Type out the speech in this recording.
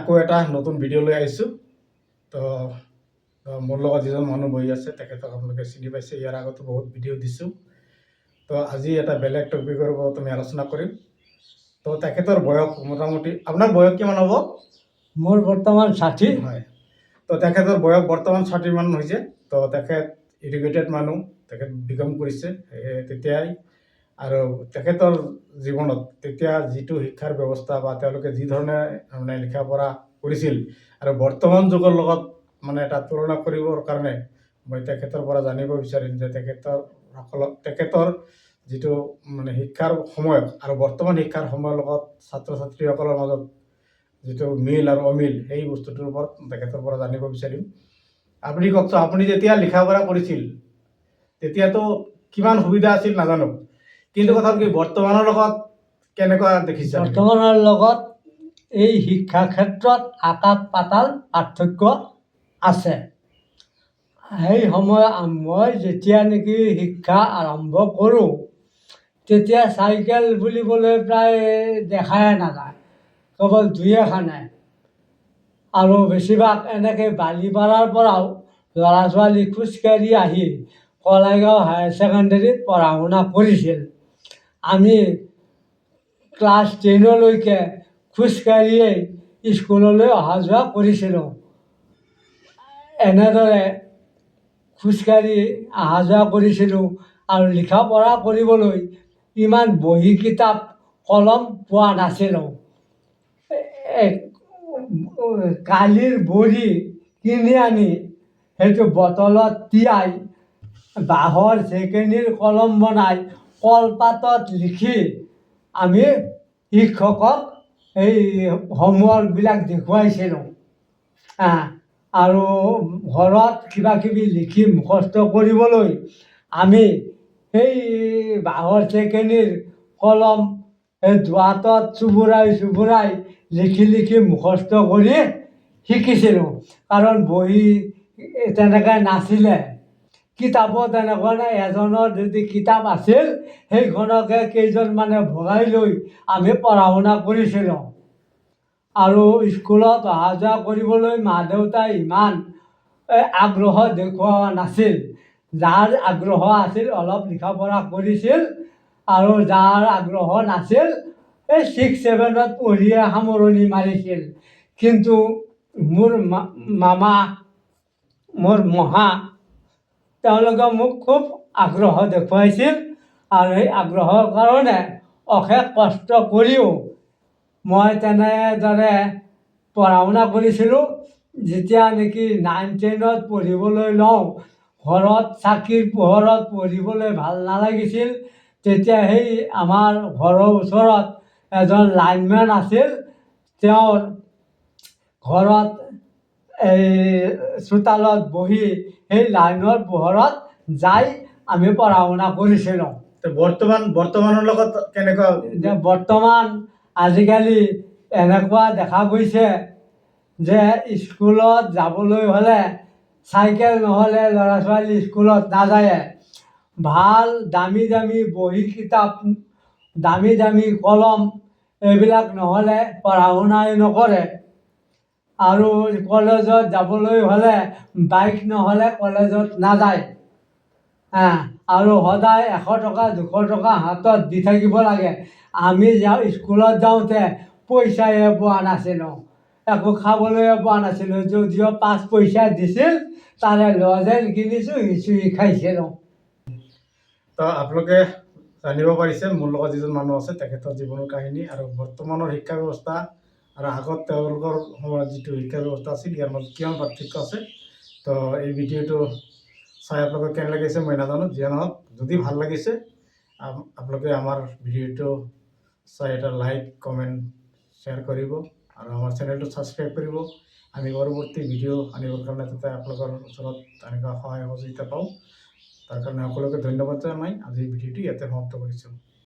আকৌ এটা নতুন ভিডিঅ' লৈ আহিছোঁ। তো মোৰ লগত যিজন মানুহ বহি আছে, তেখেতক আপোনালোকে চিনি পাইছে। ইয়াৰ আগতো বহুত ভিডিঅ' দিছোঁ। তো আজি এটা বেলেগ টপিকৰ ওপৰত আমি আলোচনা কৰিম। তো তেখেতৰ বয়স মোটামুটি, আপোনাৰ বয়স কিমান হ'ব? মোৰ বৰ্তমান 60। হয়, তো তেখেতৰ বয়স বৰ্তমান 60 মান হৈছে। তো তেখেত এডুকেটেড মানুহ, তেখেত বি কম কৰিছে তেতিয়াই। আৰু তেখেতৰ জীৱনত তেতিয়া যিটো শিক্ষাৰ ব্যৱস্থা বা তেওঁলোকে যি ধৰণে মানে লিখা পঢ়া কৰিছিল আৰু বৰ্তমান যুগৰ লগত মানে এটা তুলনা কৰিবৰ কাৰণে মই তেখেতৰ পৰা জানিব বিচাৰিম যে তেখেতৰ যিটো মানে শিক্ষাৰ সময়ত আৰু বৰ্তমান শিক্ষাৰ সময়ৰ লগত ছাত্ৰ ছাত্ৰীসকলৰ মাজত যিটো মিল আৰু অমিল, সেই বস্তুটোৰ ওপৰত তেখেতৰ পৰা জানিব বিচাৰিম। আপুনি কওকচোন, আপুনি যেতিয়া লিখা পঢ়া কৰিছিল তেতিয়াতো কিমান সুবিধা আছিল নাজানো, কিন্তু কথা হ'ল কি, বৰ্তমানৰ লগত কেনেকুৱা দেখিছে আপুনি? বৰ্তমানৰ লগত এই শিক্ষা ক্ষেত্ৰত আকাশ পাতাল পাৰ্থক্য আছে। সেই সময়ত মই যেতিয়া নেকি শিক্ষা আৰম্ভ কৰোঁ, তেতিয়া চাইকেল বুলিবলৈ প্ৰায় দেখাই নাযায়, কেৱল দুই এখনে। আৰু বেছিভাগ এনেকৈ বালিপাৰাৰ পৰাও ল'ৰা ছোৱালী খোজকাঢ়ি আহি কলাইগাঁও হায়াৰ ছেকেণ্ডেৰীত পঢ়া শুনা কৰিছিল। আমি ক্লাছ 10লৈকে খোজকাঢ়িয়েই স্কুললৈ অহা যোৱা কৰিছিলোঁ। এনেদৰে খোজকাঢ়ি অহা যোৱা কৰিছিলোঁ আৰু লিখা পঢ়া কৰিবলৈ ইমান বহী, কিতাপ, কলম পোৱা নাছিলোঁ। কালিৰ বড়ি কিনি আনি সেইটো বটলত তিয়াই বাঁহৰ চেকেনিৰ কলম বনাই কলপাতত লিখি আমি শিক্ষকক এই হোমৱৰ্কবিলাক দেখুৱাইছিলোঁ। আৰু ঘৰত কিবা কিবি লিখি মুখস্থ কৰিবলৈ আমি সেই বাঁহৰ চেকেনিৰ কলম এই দোৱাতত চুবুৰাই চুবুৰাই লিখি লিখি মুখস্থ কৰি শিকিছিলোঁ। কাৰণ বহী তেনেকৈ নাছিলে, কিতাপো তেনেকুৱা নাই। এজনৰ যদি কিতাপ আছিল, সেইখনকে কেইজনমানে ভগাই লৈ আমি পঢ়া শুনা কৰিছিলোঁ। আৰু স্কুলত অহা যোৱা কৰিবলৈ মা দেউতাই ইমান আগ্ৰহ দেখুওৱা নাছিল। যাৰ আগ্ৰহ আছিল, অলপ লিখা পঢ়া কৰিছিল আৰু যাৰ আগ্ৰহ নাছিল, এই 6 7ত পঢ়িয়ে সামৰণি মাৰিছিল। কিন্তু মোৰ মামা, মোৰ মহা, তেওঁলোকে মোক খুব আগ্ৰহ দেখুৱাইছিল আৰু সেই আগ্ৰহৰ কাৰণে অশেষ কষ্ট কৰিও মই তেনেদৰে পঢ়া শুনা কৰিছিলোঁ। যেতিয়া নেকি 9 10ত পঢ়িবলৈ লওঁ, ঘৰত চাকিৰ পোহৰত পঢ়িবলৈ ভাল নালাগিছিল। তেতিয়া সেই আমাৰ ঘৰৰ ওচৰত এজন লাইনমেন আছিল, তেওঁৰ ঘৰত এই চোতালত বহি সেই লাইনৰ পোহৰত যাই আমি পঢ়া শুনা কৰিছিলোঁ। তো বৰ্তমানৰ লগত কেনেকুৱা? এতিয়া বৰ্তমান আজিকালি এনেকুৱা দেখা গৈছে যে স্কুলত যাবলৈ হ'লে চাইকেল নহ'লে ল'ৰা ছোৱালী স্কুলত নাযায়। ভাল দামী দামী বহী, কিতাপ, দামী দামী কলম এইবিলাক নহ'লে পঢ়া শুনাই নকৰে। আৰু কলেজত যাবলৈ হ'লে বাইক নহ'লে কলেজত নাযায় আৰু সদায় 100 টকা, 200 টকা হাতত দি থাকিব লাগে। আমি যাওঁ, স্কুলত যাওঁতে পইচায়ে পোৱা নাছিলোঁ, একো খাবলৈয়ে পোৱা নাছিলোঁ। যদিও 5 পইচা দিছিল, তাৰে লজেন কিনিছোঁ, চুই খাইছিলোঁ। তো আপোনালোকে জানিব পাৰিছে, মোৰ লগত যিজন মানুহ আছে তেখেতৰ জীৱনৰ কাহিনী আৰু বৰ্তমানৰ শিক্ষা ব্যৱস্থা আৰু আগত তেওঁলোকৰ সময়ত যিটো শিক্ষা ব্যৱস্থা আছিল, ইয়াৰ মাজত কিমান পাৰ্থক্য আছে। তো এই ভিডিঅ'টো চাই আপোনালোকৰ কেনে লাগিছে মই নাজানো। যিয়ে নহওক, যদি ভাল লাগিছে, আপোনালোকে আমাৰ ভিডিঅ'টো চাই এটা লাইক, কমেণ্ট, শ্বেয়াৰ কৰিব আৰু আমাৰ চেনেলটো ছাবস্ক্ৰাইব কৰিব। আমি পৰৱৰ্তী ভিডিঅ' আনিবৰ কাৰণে যাতে আপোনালোকৰ ওচৰত এনেকুৱা সহায় সহযোগিতা পাওঁ, তাৰ কাৰণে সকলোকে ধন্যবাদ জনাই আজিৰ ভিডিঅ'টো ইয়াতে সমাপ্ত কৰিছোঁ।